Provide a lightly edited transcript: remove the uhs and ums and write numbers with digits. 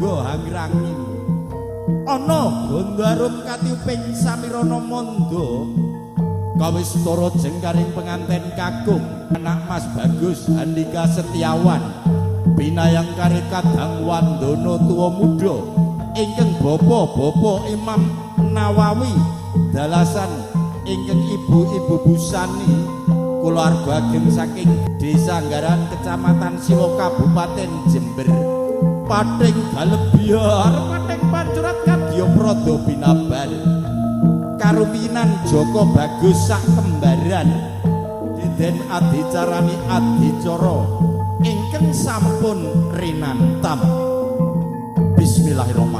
Rangga Hangrangin. Ana Gondarum katiuping samirana manda kawistara jengkaring penganten kakung anak Mas Bagus Handika Setiawan binayang kare kadang wandono tuwa muda ingkang bapa-bapa Imam Nawawi dalasan ingkang ibu-ibu Busani, kulawarga ageng saking Desa Nggaran, Kecamatan Silo, Kabupaten Jember. Pating galebyar pating pancurat kadya prada binabar karuminan Joko Bagus sak kembaran deden adicarani adicara ingkang sampun rinantam. Bismillahirrahmanirrahim.